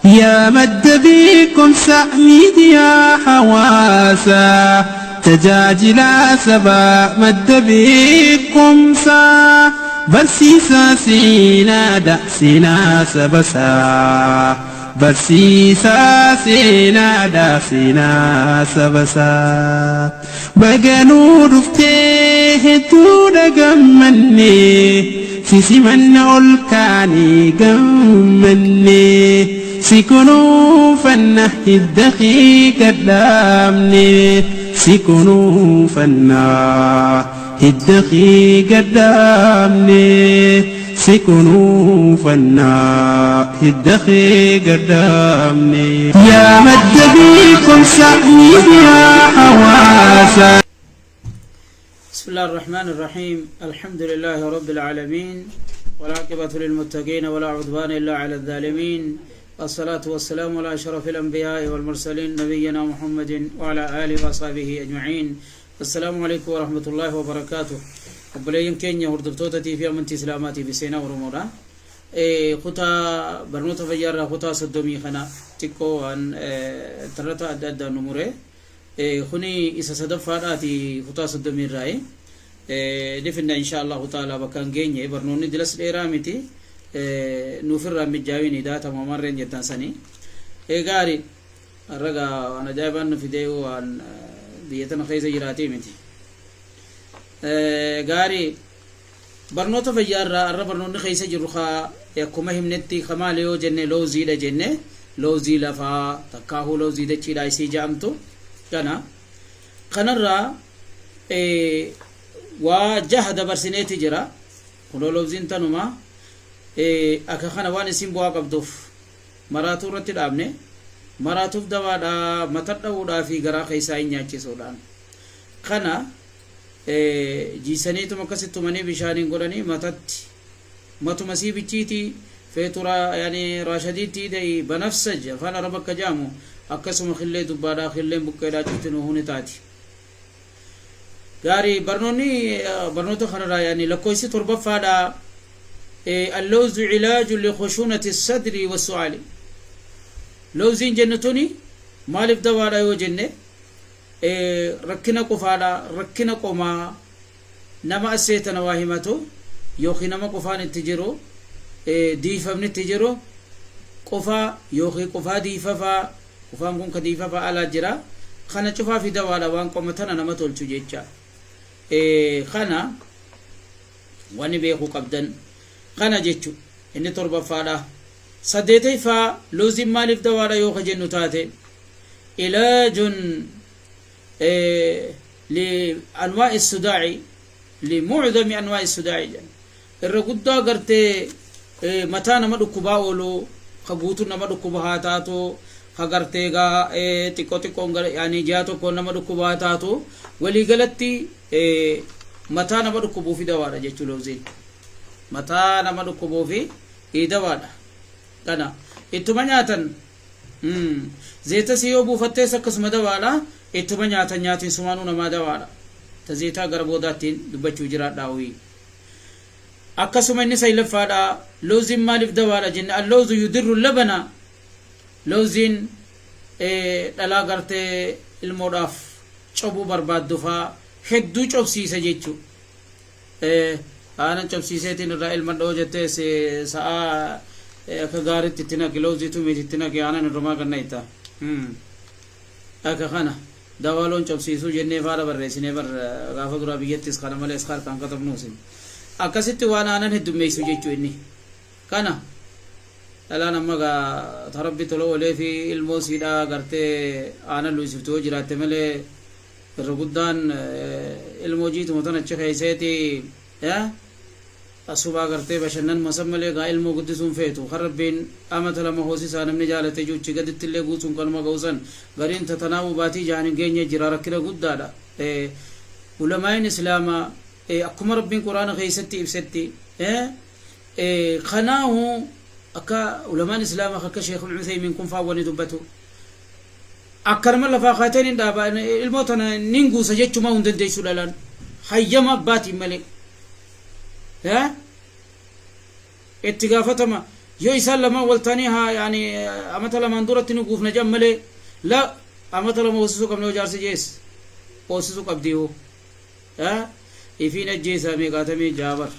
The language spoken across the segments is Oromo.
Yaa madda beekumsa miidiyaa hawaasaa Tajaajilaa sabaa madda beekumsaa Barsiisaa seenaadha seenaa sabasaa Barsiisaa seenaadha seenaa sabasaa Baga nuu dhuftee hedduudha gammanne Si simanna ol kaanee gammanne Si kunuunfanna hidda kee gad dhaabne Si kunuunfanna hidda kee gad dhaabne Si kunuunfanna hidda kee gad dhaabne. Yaa madda beekumsa miidiyaa hawaasaa. بسم الله الرحمن الرحيم الحمد لله رب العالمين والعاقبة للمتقين ولا عدوان إلا على الظالمين الصلاة والسلام على أشرف الأنبياء والمرسلين نبينا محمد وعلى آله وصحبه أجمعين السلام عليكم ورحمة الله وبركاته obboleeyyan keenya hordoftoota fi amantii islaamaatii fi seenaa Oromoodha. Kutaa barnoota fayyaarraa kutaa 30 kana xiqqoo waan tarrata adda addaan nu mure. Kuni isa sadaffaadhaati kutaa 30 irraayi. Ni finna insha Allahu ta'ala bakka hin geenye barnoonni dilas dheeraa miti. Nuufirraa mijjaawini daatama marreen jettan sanii. Gaari har'a gaa waan ajaa'ibaan nu fidee waan biyya tana keessa jiraatii miti. Gaari barnoota fayyaa irraa har'a barnoonni keessa jirru kaa akkuma himnetti ka maali yoo jenne looziidha jenne loozii lafaa takkaahuu loozii dachiidhaa isii ja'amtu kana kanarraa waa jaha dabarsineeti jira kunoo looziin tanuma akka kana waan isin bu'aa qabduuf maraatuu irratti dhaabne maraatuuf dawaadha mata dha'uudhaa fi garaa keessaa hin nyaachisuudhaan kana jiisaniituma akkasitti tumanii bishaaniin godhanii matatti matuma sii bichiitii feetu yani raashadiitti da'i banafsaj afaan araba akka jaamu akkasuma killee dubbaadhaa killeen buqqeedhaa cuftinuu ni taati. Gaarii barnoonni barnoota kanarraa yani lakkoofsi torbaffaadhaa allawzu cilaaju likhushuunati sadri wassu'aali. Lawziin jennu tuni maaliif dawaadha yoo jenne rakkina qufaadha, rakkina qomaa, nama assee tana waa himatu yookiin nama qufaan itti jiru, diifamni itti jiru, qufaa yookiin qufaa diifafaa, qufaan kun ka diifafaa alaa jira, kana cufaa fi dawaadha waan qoma tana nama tolchu jecha. Kana wani beekuu qabdan kana jechu inni torbaffaadha. Saddeetayffaa looziin maaliif dawaadha yoo ka jennu taate ilaajun li anwaa'i sudaa'i li mu'dami anwaa'i sudaa'i jedhan irra guddaa gartee mataa nama dhukkubaa oolu ka guutuun nama dhukkuba haa taatu ka gartee gaa xiqqoo xiqqoon yaani ji'a tokkoon nama dhukkuba haa taatu waliigalatti mataa nama dhukkubuufi dawaadha jechuu looziin mataa nama dhukkubuufi dawaadha kana ittuma nyaatan Zeetasii yoo buufattees akkasuma dawaadha. Ittuma nyaatan nyaatiin sumaanuu namaa dawaadha. Ta zeetaa gara boodaattiin dubbachuu jiraadhaa wii. Akkasuma inni saylaffaadha. Looziin maaliif dawaadha jenne alloozu yudirru labana. Looziin dhalaa gartee ilmoodhaaf cobuu barbaaddu faa hedduu cobsiisa jechuu. Aanan cobsiiseetiin irraa ilmadha yoo jettees sa'aa akka gaariitti itti naqi loozii tumiiti itti naqi aanan irrumaa kan naqxa. Akka kana dawaa loon cobsiisuu jennee faara barreessinee bar gaafa duraa biyyattis kana malees harkaan katabnuusi. Akkasitti waan aanan heddummeessu jechuu inni. Kana dhalaan amma gaa ta rabbi tola oolee fi ilmoo siidhaa gartee aanan luysiftu yoo jiraatte malee Irra guddaan ilmoo jiituma tan achi keeyseeti asubaa gartee bashannanuma san malee gaa ilmoo guddisuun feetu kan rabbiin amata lama hoosisaa namni jaalate juuchi gadittillee guutuun kanuma ga'u san gariin tatanaa'uu baatii jahan hin geenye jira rakkina guddaadha ulamaa'iin islaamaa akkuma rabbiin quraana keeysatti ibsetti kanaahu akka ulamaan islaamaa akka sheekh Uthaymiin kun faa wani dubbatu Akkanuma lafaa kaatee nin dhaaba ilmoo tana nin guusa jechumaa hin dandeessu dhalaan hayyama abbaatiin malee. Itti gaafatama Yoo isaan lamaan wal ta'anii haa yaani amata lamaan duratti nu guufna jedhan malee, la amata lama hoosisuu qabna yoo jaarsi jees hoosisuu qabdi yoo ifiin ajjeesaa meeqaatamii jaabar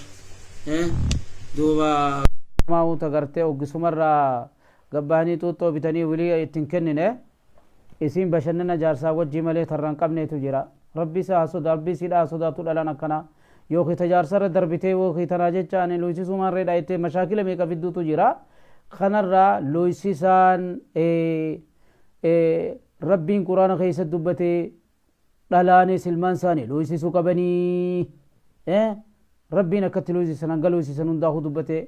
duuba. Maawuta gartee oggisumarraa gabbahanii xuuxxoo bitanii wilii ittiin kennine isiin bashannana jaarsaa wajjii malee tarra hin qabneetu jira. Rabbi isaa haa sodaa, rabbi isiidha haa sodaatu. Dhalaan akkanaa yookiin ta jaarsarra darbitee yookiin tanaa jecha ani luysisuu maarreedha jettee mashaakila meeqa fidduutu jira. Kanarraa luysisaan Rabbiin Quraana keessa dubbatee dhalaanis ilmaan isaanii luysisuu qabanii. Rabbiin akkatti luysisan, hanga luysisan hundaa'uu dubbatee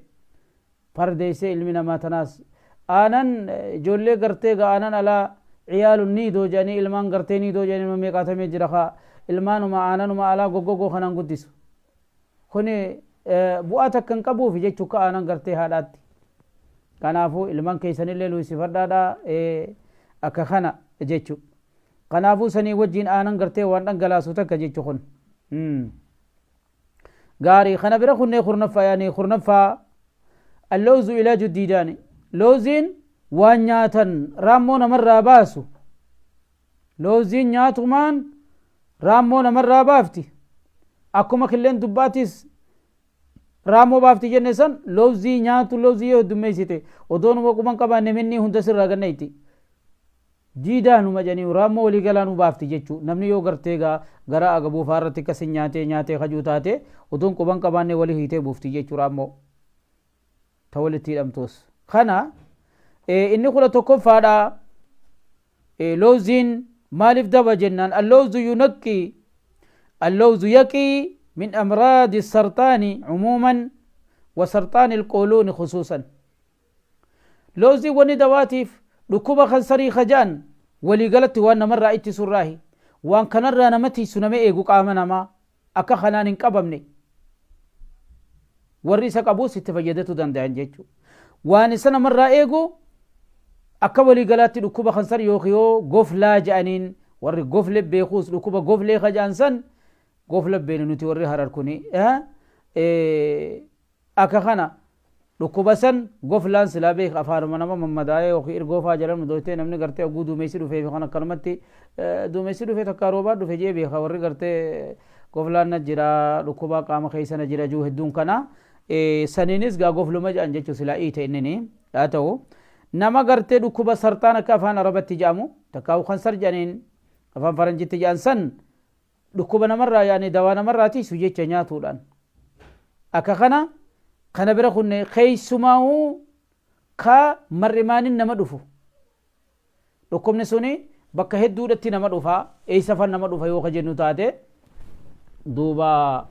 fardeessee ilmi namaa tanaas aanan ijoollee gartee gaa aanan alaa ciyaalun niidoo jedhanii, ilmaan gartee niidoo jedhanii ilma meeqaatamee jira kaa ilmaanuma aananuma alaa goggogoo kanaan guddisu. Kuni bu'aa takka hin qabuufi jechuu ka aanan gartee haadhaatti. Kanaafuu ilmaan keessanillee luysifadhaadha akka kana jechu. Kanaafuu sanii wajjiin aanan gartee waan dhangalaasu takka jechu kun. Gaarii, kana bira kunnee kurnaffaa, yaani kurnaffaa, allawzu ilaaju diidaani. Looziin waan nyaatan raammoo namarraa baasu. Looziin nyaatumaan raammoo namarraa baafti. Akkuma killeen dubbaatis raammoo baafti jenne san, loozii nyaatu, loozii yoo heddummeessite odoonuma quban qabaanne minnii hunda sirraa gannayti. Diidaa numa jedhanii raammoo walii galaa nu baafti jechuu. Namni yoo gartee gaa gara agabuu faa irratti akkasin nyaatee nyaatee kajuu taate, odoon quban qabaanne walii hiitee buufti jechuu raammoo ta walitti hidhamtuus. Kana inni 11ffaadha. Looziin maaliif daba jennaan, alloozu yunaqqi, alloozu yaqii min amraadi sarxaani cumuuman wa sarxaani alqooluuni khusuusan. Looziin wanni dawaatiif dhukkuba kansarii ka ja'an walii galatti waan namarraa ittisurraahi. Waan kanarraa nama tiiysu, nama eegu, qaama namaa akka kanaan hin qabamne, warri isa qabuus itti fayyadatu dandayan jechu. Waan isa namarraa eegu akka walii galaatti dhukkuba kansar yookiin yoo goflaa ja'aniin, warri gofle beekuus dhukkuba goflee ka ja'an san, gofla beenu nuti warri Harar kuni. Akka kana dhukkuba san goflaan silaa beeka, afaanuma nama mammadaa'ee yookiin irgoo faa jala mudooytee namni gartee oguu duumessi dhufee fi kan akkanumatti duumessi dhufe takkaa roobaa dhufe jee beeka. Warri gartee goflaan na jira, dhukkubaa qaama keessa na jira juu hedduun kana saniinis gaa gofluma jedhan jechuu silaa iite innini. Haa ta'u, nama gartee dhukkuba sarxaan akka afaan Arabatti jedhamu takkaa kansar jedhaniin afaan Faranjitti jedhan san, dhukkuba namarraa yaani dawaa namarraa tiisu jecha nyaatuudhaan. Akka kana kana bira kunne keessumaa'uu ka mar'imaanin nama dhufu. Dhukkubni suni bakka hedduudhatti nama dhufa. Eessa fan nama dhufa yoo ka jennu taate, duuba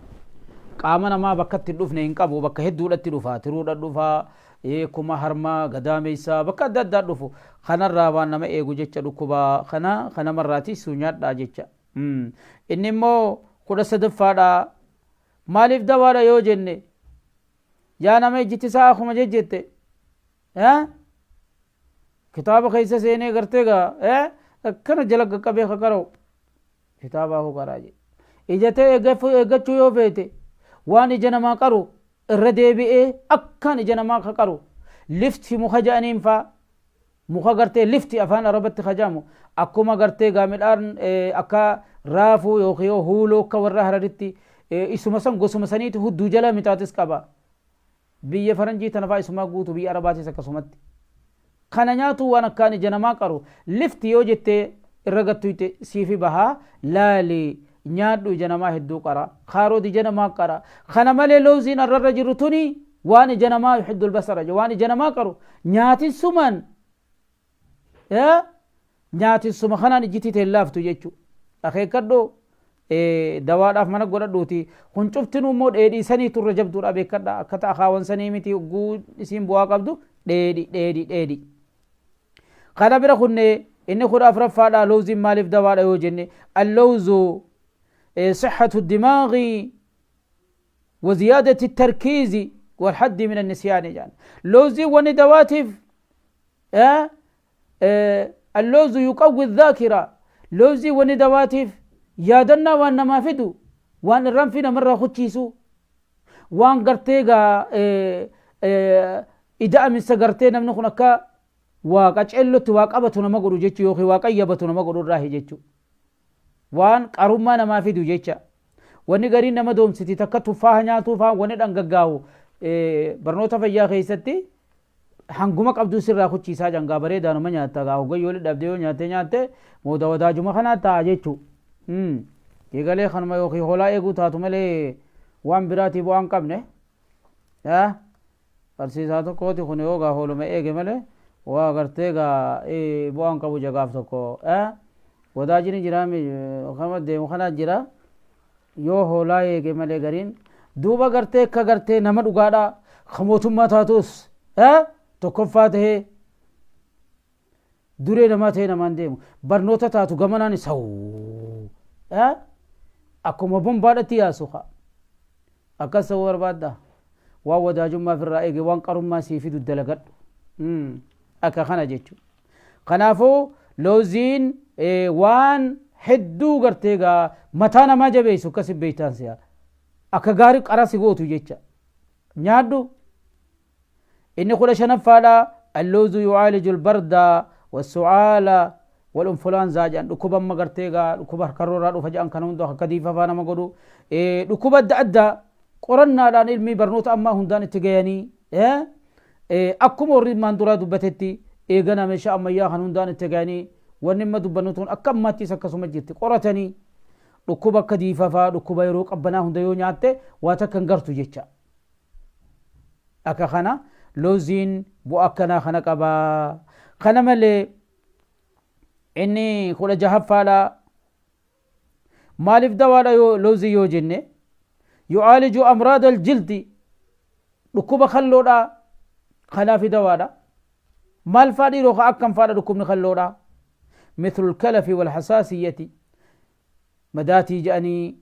qaama namaa bakka itti hin dhufne hin qabu. Bakka hedduudhatti dhufa, tiruudha dhufa, kuma harmaa, gadaameessaa, bakka adda addaa dhufu. Kanarraa waan nama eegu jecha dhukkuba kana ka namarraa tiisu nyaadhaa jecha. Inni immoo 13ffaadha. Maaliif dawaadha yoo jenne, yaa nama ijjitti isaa akkuma jejjette kitaaba keessa seenee gartee gaa akkana jala qaqqabee ka qara'u kitaabaa hoo qaraa jedhe. Ija ta'e eeggachuu yoo feete, waan ija namaa qaru irra deebi'ee akkaan ija namaa ka qaru lifti muka jedhaniin faa, muka gartee lifti afaan Arabatti ka jedhamu, akkuma gartee gaa midhaan akka raafuu yookiin yoo huuloo akka warra Hararitti isuma san gosuma saniitu hudduu jala mixaaxis qaba. Biyya Faranjii tana faa isumaa guutu, biyya Arabaatis akkasumatti. Kana nyaatu waan akkaan ija namaa qaru lifti yoo jettee irra gattuyte siifi bahaa, laali nyaadhu, ija namaa hedduu qara. Kaaroot ija namaa qara. Kana malee looziin arrarra jiru tuni waan ija namaa yuhiddul basara, waan ija namaa qaru nyaatin sumaan, nyaatin suma kanaan ijjitii ta'e laaftu jechu. Akeekkadhu, dawaadhaaf mana godhadhuuti. Kun cuftinuu immoo dheedhii sanii turre jabduudha, beekadha. Akka ta'a kaawan sanii miti, ugguu isiin bu'aa qabdu dheedhi dheedhi dheedhi. Kana bira kunne inni 14ffaadha. Lowziin maaliif dawaadha yoo jenne, allowzu sihhatu dimaaghi wa ziyaadati tarkiizi walhaddi min annisyaani jedhan. Lowziin wanni dawaatiif, allowzu yuqawwi dhaakira, lowzii wani dawaatiif yaadannaa waan namaa fidu, waan irranfii namarraa kuchiisu, waan gartee gaa Ida'aminsa gartee namni kun akka waa qaceellotti waa qabatu nama godhu jechuu yookiin waa qayyabatu nama godhu irraahi jechuu. Waan qarummaa namaa fidu jecha. Wanni gariin nama doomsiti takka tuffaaha nyaatuu faa wanni dhangaggaahu barnoota fayyaa keessatti hanguma qabduu sirraa kuchiisaa jangaa bareedaa nama nyaatta gaa hoggayyoo dhabdee yoo nyaatte nyaatte mooda wadaajuma kanaa ta'a jechuu. Eegalee kanuma yookiin hoolaa eeguu taatu malee waan biraatii bu'aa hin qabne. Barsiisaa tokkooti kun yoo gaa hooluma eege malee waa gartee gaa bu'aa hin qabu jagaaf tokko. Wadaajini jira kama deemu kanaa jira yoo hoolaa eege malee gariin duuba gartee akka gartee nama dhugaadha ka mootummaa taatus tokkoffaa tahee duree namaa ta'ee namaan deemu barnoota taatu gamanaan sawuu akkuma bombaadhatti yaasu ka akkas ta'uu barbaadda waan wadaajummaa ofirraa eege waan qarummaa sii fidu dalagadhu akka kana jechuudha. Kanaafuu looziin waan hedduu gartee gaa mataa namaa jabeessu akkas beektaan si'a akka gaarii qara si gootu jecha nyaadhu. Inni 15ffaadha اللوز يعالج البرد والسعال والإنفلونزا jedhan. Dhukkuba amma gartee gaa dhukkuba harkarroorraa dhufa jedhan kana hunda akka diifafaa nama godhu, dhukkuba adda addaa qorannaadhaan ilmi barnoota ammaa hundaan itti gayanii akkuma warri maan duraa dubbatetti eegana meeshaa ammayyaa kan hundaan itti gayanii wanni amma dubbannu tun akka ammaattis akkasuma jirti. Qoratanii dhukkuba akka diifafaa, dhukkuba yeroo qabbanaa hunda yoo nyaatte waa takka hin gartu jecha. Akka kana looziin bu'aa akkanaa kana qabaa. Kana malee inni 16ffaadha maaliif dawaadha yoo loozii yoo jenne, يعالج أمراض الجلد, dhukkuba kalloodha kanaafi dawaadha. Maal faa dhiiroo ka akkam faadha dhukkubni kalloodha? مثل الكلف والحساسية, madaatii jedhanii,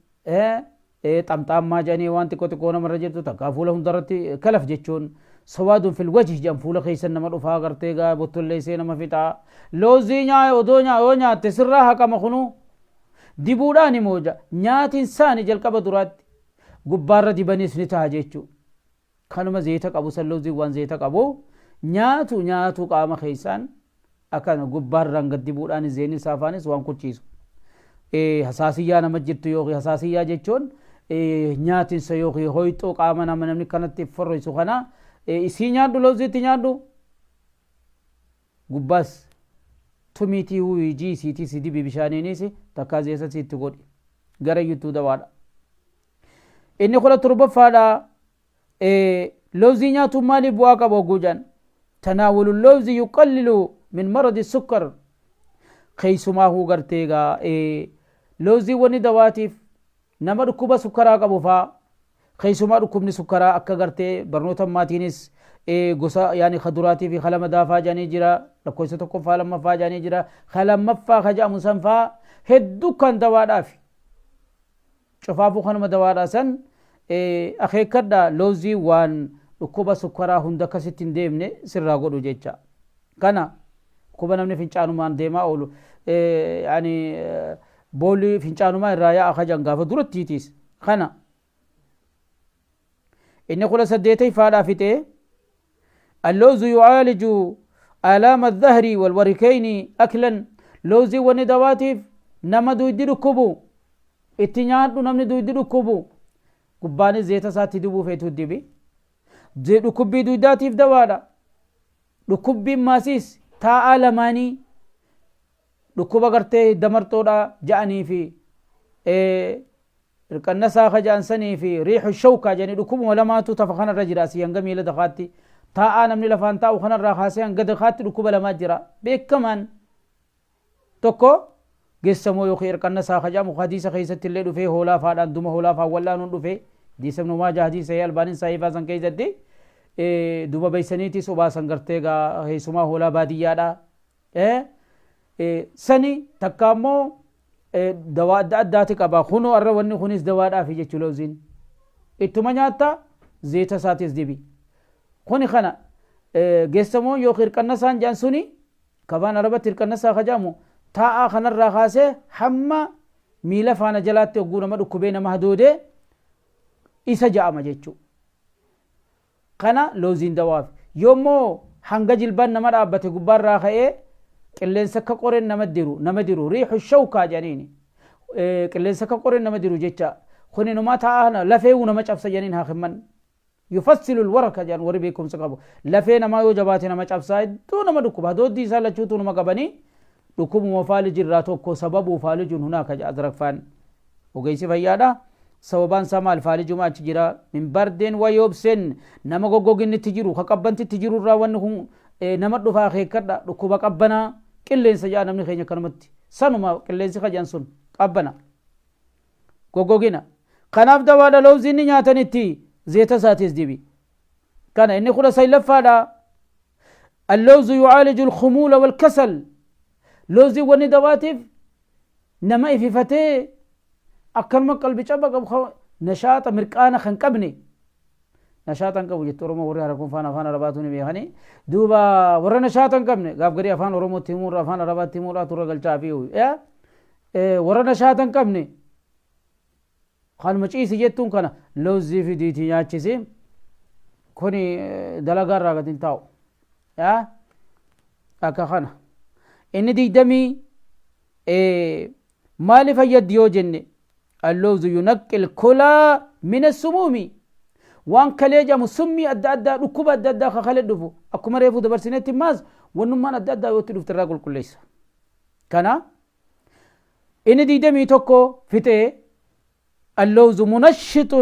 xamxaammaa jedhanii, waan xiqqoo xiqqoo namarra jirtu takkaa fuula hundarratti كلف jechuun سواد في الوجه jedhan, fuula keessa nama dhufaa gartee gaa bottolleessee nama fixaa. Loozii nyaa odoo nyaa yoo nyaatte sirraa haqama. Kunuu dibuudhaan immoo nyaatiin isaani jalqaba duraatti gubbaarra dibanis ni ta'a jechuu. Kanuma zeeta qabu san, loozii waan zeeta qabu nyaatu nyaatu qaama keessaan akkana gubbaarraan gad dibuudhaan zeenni saafaanis waan kuchiisu. Hasaasiyyaa nama jirtu yookiin hasaasiyyaa jechuun nyaatinsa yookiin hoyxoo qaama nama namni kanatti forroisu kana isii nyaadhu, looziitti nyaadhu, gubbaas tumiitii huijii isiitii si dibi, bishaaniinis takkaa zeesa sitti godhi, gara iyyuttuu dawaadha. Inni 17ffaadha loozii nyaatuun maaliif bu'aa qaba hogguu jedhan, تناول اللوز يقلل من مرض السكر. Keessumaahuu gartee gaa loozii wanni dawaatiif nama dhukkuba sukkaraa qabu faa, keessumaa dhukkubni sukkaraa akka gartee barnoota ammaatiinis gosa yaani kaduraatii fi kalamadaafaa jedhanii jira, lakkoofsa tokkoffaa lammaffaa jedhanii jira. Kalammaffaa ka jedhamu san faa hedduu kan dawaadhaaf cufaafuu kanuma dawaadhaa san akeekkadha. Loozii waan dhukkuba sukkaraa hunda akkasitti hin deemne sirraa godhu jecha. Kana dhukkuba namni fincaanumaan deemaa oolu, yaani boolli fincaanumaa irraa yaa'a kajan gaafa durattiitiis kana. Inni 18ffaadhaa fixee اللوز يعالج آلام الظهر والوركين أكلا. لوزي وني دواتيف nama duydi dhukkubu itti nyaadhu. Namni duydi dhukkubu gubbaanis zeeta isaatti dibuu feetu dibi, dhukkubbii duydaatiif dawaadha. Dhukkubbiin maasiis taa'aa lamaanii, dhukkuba gartee damartoodha ja'anii fi hirqannasaa ka ja'an sanii fi ريح الشوكة jedhanii, dhukkubuma lamaatu tafa kanarra jira. Asii hanga miila dakaatti taa'aa namni lafaan taa'u kanarraa kaasee hanga dakaatti dhukkuba lamaa jira beekamaan. Tokko geessamoo yookiin hirqannasaa ka jedhamu hadiisa keessatti illee dhufee, hoolaa faadhaan duma hoolaa faan wallaanuun dhufee, hadiisa Ibnu Maajaa, hadiisa Albaaniin sahiifaa san keessatti duba beeysaniitis obaasan gartee gaa keessumaa hoolaa baadiyyaadha. Sani takka ammoo dawaa adda addaati qaba. Kunoo arra wanni kunis dawaadhaafi jechuu. Looziin ittuma nyaatta, zeeta isaatis dibi. Kuni kana geessamoo yookiin hirqannasaan jedhan suni kabaan arabatti hirqannasaa ka jedhamu taa'aa kanarraa kaasee hamma miila faana jalaatti hogguu nama dhukkubee nama hadoodee isa ja'ama jechuu. Kana looziin dawaaf. Yoommoo hanga jilbaan nama dhaabbate gubbaarraa ka'ee qilleensa akka qoreen nama diru, nama diru, riixu shawkaa jedhaniini, qilleensa akka qoreen nama diru jecha. Kuni numaa taa'aa lafee nama cabsa jedhaniin haakimman. Yufassilu alwaraka jedhan warri beekumsa qabu. Lafee namaa yoo jabaate nama cabsaa, hedduu nama dhukkuba. Hadooddii isaa lachuutu nama qabanii dhukkubuma faalijirraa tokko. Sababuu faalijuun hunaaka jedha Azraqfaan, ogeessi fayyaadha. Sababaan isaa maal? Faalijuma achi jira. Min bardeen wa yoobsen, nama goggoginnitti jiru, ka qabbantitti jiru irraa wanni kun nama dhufa. Akeekkadha, dhukkuba qabbanaa qilleensa jedha namni keenya akkanumatti. Sanuma qilleensi ka jedhan sun qabbana, goggogina. Kanaaf dawaadha lowziin nyaatanitti, zeeta isaatis dibi. Kana inni 19ffaadha. اللوز يعالج الخمول والكسل. Lowzii wanni dawaatiif nama ififatee akkanuma qalbi caba qabu, nashaata mirqaana kan qabne, nashaata hin qabu jettu Oromoo warri harakuun faana afaan Arabaatu ni beekanii. Duuba warra nashaata hin qabne, gaaf garii afaan Oromootti himuurra afaan Arabaatti himuudhaa turra galchaa fi warra nashaata hin qabne, kanuma ciisi jettuun kana lowzii fidiitii nyaachisi. Kuni dalagaa irraa gadi hin taa'u. Akka kana inni 20 maali fayyaddi yoo jenne, اللوز ينقي الكلى من السموم. Waan kalee jedhamu, summii adda addaa, dhukkuba adda addaa ka kalee dhufu, akkuma reefu dabarsinetti maas wannummaan adda addaa yoo itti dhufte irraa qulqulleessa. Kana inni 21 fixee. اللوز منشط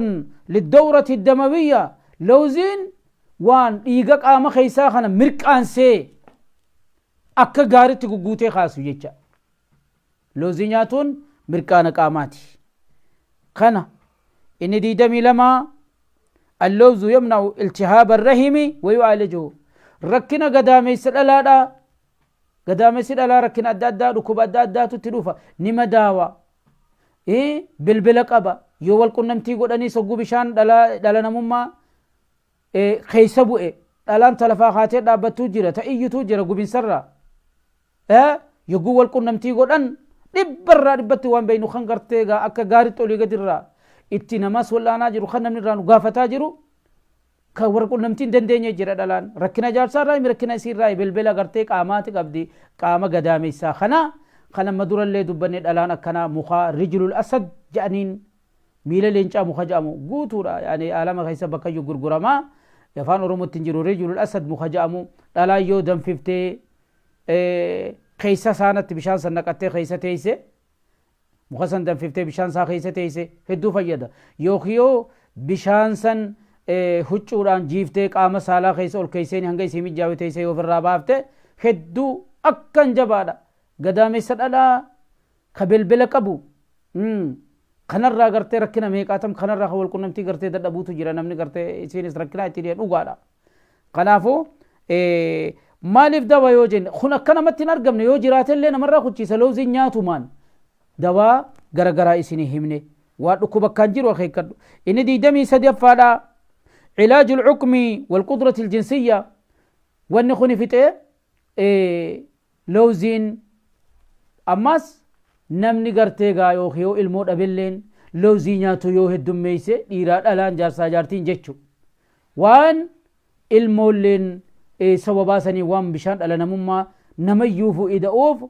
للدورة الدموية. Lowziin waan dhiiga qaama keessaa kana mirqaansee akka gaaritti gugguutee kaasu jecha. Lowzii nyaatuun mirqaana qaamaati. Kana inni 22. اللوز يمنع التهاب الرحم ويعالجه. Rakkina gadaameessa dhalaadha. Gadaameessi dhalaa rakkina adda addaa, dhukkuba adda addaatu itti dhufa, ni madaawa, bilbila qaba. Yoo wal qunnamtii godhanii sogguu bishaan dhala namummaa keessa bu'e, dhalaan talafaa kaatee dhaabbattuu jira, ta iyyutuu jira gubinsarraa. Yogguu wal qunnamtii godhan dhibbarraa dhibbatti waan beeynu kan gartee akka gaaritti olii gadirraa itti namas wal'aanaa jiru, kan namni irraa nu gaafataa jiru, kan wal qunnamtii hin dandeenye jira. Dhalaan rakkina jaarsaarraa, rakkina isiirraa, bilbila gartee qaamaati qabdi. Qaama gadaameessaa kana kan amma durallee dubbanne, dhalaan akkanaa muka رجل الأسد jedhaniin, miila leencaa muka jedhamu guutuudha. Yaani alama keessa bakka iyyuu gurguramaa, afaan Oromootti hin jiru. رجل الأسد muka jedhamu dhalaan yoo danfiftee keessa saanatti bishaan san naqattee keessa teeyse, muka san danfiftee bishaan isaa keessa teeyse, hedduu fayyada. Yookiin yoo bishaan san huccuudhaan jiiftee qaama saalaa keessa ol keesseen hanga isii mijjaawe teessee yoo ofirraa baafte, hedduu akkan jabaadha. Gadaameessa dhalaa ka bilbila qabu kanarraa gartee rakkina meeqaatam kanarraa ka walqunnamtii gartee dadhabuutu jira namni gartee isiinis rakkina itti dhiye dhugaadha. Kanaafuu maaliif dawa yoo jenne, kun akka namatti hin argamne, yoo jiraatellee namarraa kuchiisa. Lowziin nyaatumaan dawaa garagaraa isinii himne, waan dhukkuba akkaan jiru akeekkadhu. Inni 23ffaadha. علاج العقم والقدرة الجنسية. Wanni kuni fixee. Lowziin ammas namni gartee gaa yookiin yoo ilmoo dhabilleen lowzii nyaatu yoo heddummeeyse, dhiiraa dhalaan, jaarsaa jaartiin jechu, waan ilmoolleen sababaa sanii waan bishaan dhala namummaa namayyuufu ida'uuf,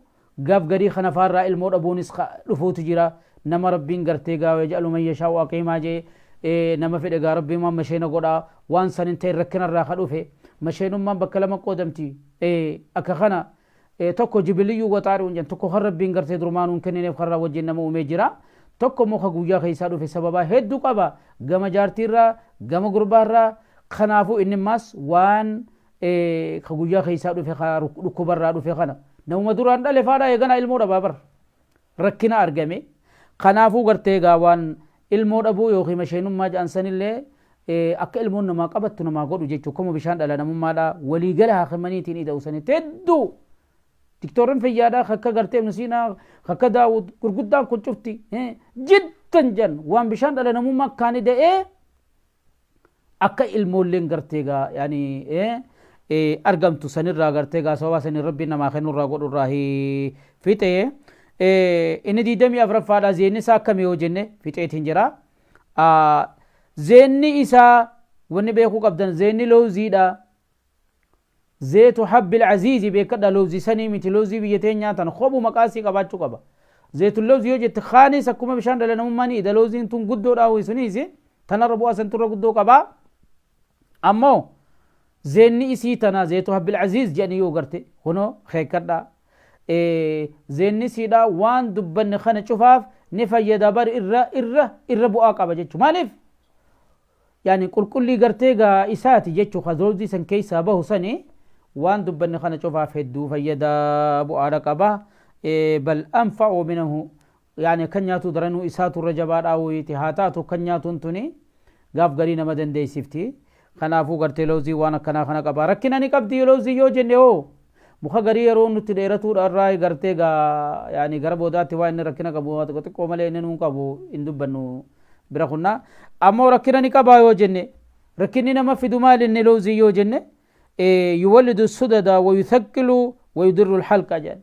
gaaf garii kana faarraa ilmoo dhabuunis dhufuutu jira. Nama Rabbiin gartee gaa يجعل من يشاء عقيما jee, nama fedhe gaa Rabbiin waan masheena godhaa. Waan san hin ta'in rakkinarraa ka dhufe masheenummaan bakka lama qoodamti. Akka kana tokko جبلي وطارئ jedhan. Tokko kan Rabbiin gartee duraanuun kennineef karraa wajjin nama uumee jira. Tokko immoo ka guyyaa keessaa dhufe sababaa hedduu qaba, gama jaartiirraa, gama gurbaarraa. Kanaafuu inni ammaas waan ka guyyaa keessaa dhufe, ka dhukkubarraa dhufe kana, namuma duraan dhale faadha eegana ilmoo dhabaa bar rakkina argame. Kanaafuu gartee gaa waan ilmoo dhabuu yookiin masheenummaa jedhan sanillee akka ilmoon namaa qabattu namaa godhu jechuudha. Kuma bishaan dhala namummaadha waliigala haakimaniitiin ida'u sanitti hedduu diktoorri fayyaadhaa akka gartee Ibn Siinaa, akka Daawud gurguddaan kun cufti jiddan jan waan bishaan dhala namummaa akkaan ida'ee akka ilmoolleen gartee gaa yaani argamtu sanirraa gartee gaa sababa sanii Rabbiin namaa kennurraa godhurraa fixee. Inni 24ffaadha. Zeenni isaa akkami yoo jenne, fixeetiin jira. Zeenni isaa wanni beekuu qabdan, zeenni lowziidha. Zeetu habbil aziizi beekadha, loozii sanii miti, loozii biyya teenyaa tan kobu maqaasii qabaachuu qaba. Zeetu loozii yoo jette kaanis akkuma bishaan dhala namummaa ni ida. Looziin tun guddoodha suniis tanarra bu'aa santurra guddoo qabaa. Ammoo zeenni isii tana zeetu habbil aziiz jedhanii yoo garte kunoo keekkadha. Zeenni isiidha waan dubbanne kana cufaaf ni fayyada bar, irra irra irra bu'aa qaba jechuudha. Maaliif? Yaani qulqullii gartee gaa isaati jechuu ka loozii san keessaa bahu sani waan dubbanne kana cufaaf hedduu fayyada, bu'aadha qaba. Bal anfa'u minhu, yaani kan nyaatu daranuu isaatu irra jabaadhaa wayiiti haa taatu, kan nyaatuun tuni gaaf garii nama dandeessifti. Kanaafuu gartee loozii waan akkanaa kana qaba. Rakkina ni qabdi loozii yoo jenne hoo, muka garii yeroo nutti dheeratuudha irraa gartee gaa yaani gara boodaatti waan inni rakkina qabu waa xiqqoo malee inni nuun qabu hin dubbannu bira kunnaa. Ammoo rakkina ni qabaa yoo jenne, rakkinni nama fidu maal inni loozii yoo jenne, yuwallidu sudada wa yuthaqqilu wa yudirru alhalqa jedhan.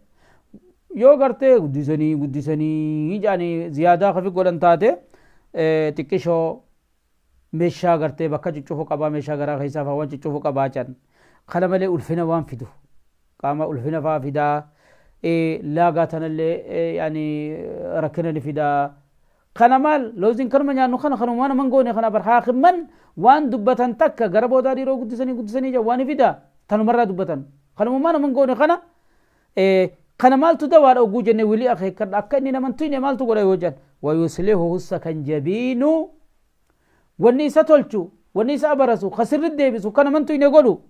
Yoo gartee guddisanii guddisanii jedhanii ziyaadaa kafi godhan taate, xiqqishoo meeshaa gartee bakka cuccufu qabaa, meeshaa garaa keessaa faa waan cuccufu qabaa jedhan. Kana malee ulfina waan fidu qaama ulfina faa fidaa, laagaa tanallee yaani rakkina ni fidaa. Kana maal looziin kanuma nyaannu kana kanuma waan goone kana bar haakimman waan dubbatan takka gara boodaa dhiiroo guddisanii guddisanii jedhan waan ni fidaa tanumarraa dubbatan kanuma waan goone kana. Kana maaltu dawaadha oguu jenne, wilii akeekkadha, akka inni naman tuyne maaltu godha yoo jedhan, wayuslihuhu sakanjabiinu, wanni isa tolchu, wanni isa abarasu, ka sirri deebisu, ka naman tuyne godhu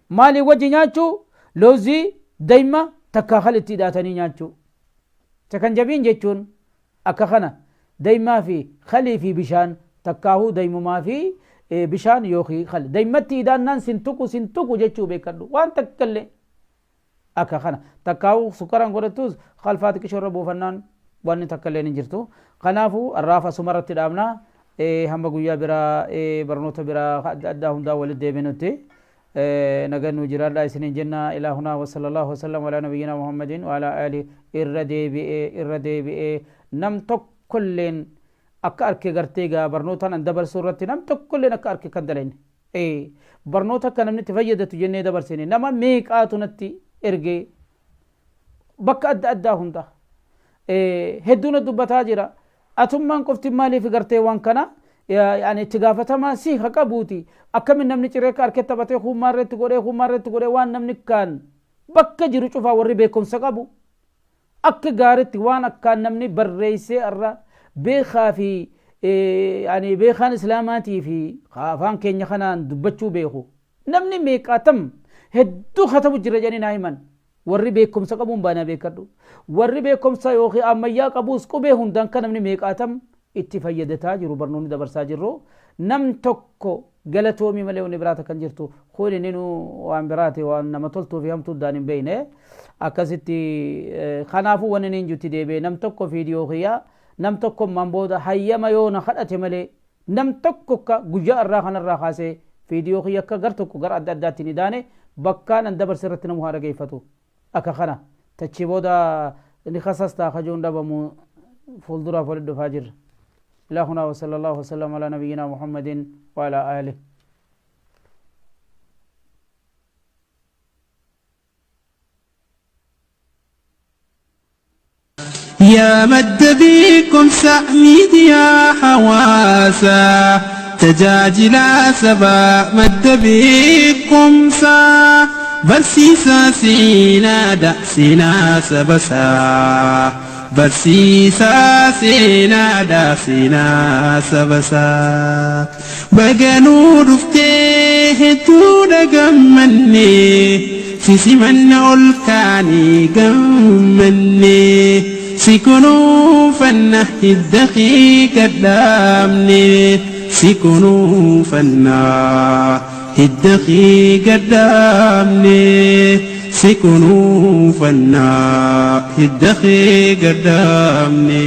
maalii wajji nyaachuu? Loozii dayma takkaa kal itti hidhaatanii nyaachuu. Sakanjabiin jechuun akka kana daymaa fi kalii fi bishaan, takkaahuu daymumaa fi bishaan yookiin kal daymatti hidhaannaan sin tuqu, sin tuqu jechuu beekadhu waan takka illee. Akka kana takkaahuu sukkaraan godhattus kalfaa xiqqishoo irra buufannaan wanni takka illee hin jirtu. Kanaafuu har'aaf asuma irratti dhaabna. Hamma guyyaa biraa barnoota biraa adda addaa hundaa walitti deebinutti nagan nu jiraadha isiniin jenna. Ilaa hunaa, wa sallallahu wasallam ala nabiyyina Muhammadin wa ala ali. Irra deebi'ee irra deebi'ee, nam tokkolleen akka arke gartee gaa barnootaan an dabarsuu irratti nam tokkolleen akka arke kan dalayne, barnoota akka namni itti fayyadatu jennee dabarsine, nama meeqaatu natti ergee bakka adda addaa hunda hedduu na dubbataa jira. Atummaan qofti maaliif gartee waan kana yaani itti gaafatamaa si ha qabuuti, akkamin namni ciree akka harkee taphatee kuummaa irratti godhee kuummaa irratti godhee, waan namni kaan bakka jiru cufaa warri beekumsa qabu akka gaaritti waan akkaan namni barreessee irra beekaa fi yaani beekaan islaamaatii fi afaan keenya kanaan dubbachuu beeku namni meeqaatam hedduu katabu jira jedhanii naa himan. Warri beekumsa qabuun baanaa beekadhu, warri beekumsa yookiin ammayyaa qabuus qubee hundaan kan namni meeqaatam itti fayyadataa jiru barnoonni dabarsaa jirru, nam tokko galatoomii malee wanni biraata kan jirtu kun inni nu waan biraati, waan nama toltuu fi hamtuu daan hin beekne akkasitti. Kanaafuu wanni inni jutti deebi'e, nam tokko viidiyoo kiyyaa nam tokko ammaan booda hayyama yoo na kadhate malee, nam tokko akka guyyaa irraa kanarraa kaasee viidiyoo kiyya akka gar tokko gara adda addaatti ni daane bakkaan an dabarse irratti namu haa dhageeffatu. Akka kana tachii booda ni kasastaa kajuun dhabamu fuulduraaf walitti dhufaa jirra. إلى هنا وصلى الله وسلم على نبينا محمد وعلى آله. يا مد بكم ميديا حواسا tajaajila sabaa madda beekumsaa, barsiisaa seenaadha seenaa sabasaa, barsiisaa seenaadha seenaa sabasaa. Baganuu dhuftee hedduudha gammanne, sisimanna ol kaanii gammanne, si kunuunfanna hidda kee gadhaabne, si kunuunfanna hidda kee gadhaabne, si kunuunfanna hidda kee gadhaabne.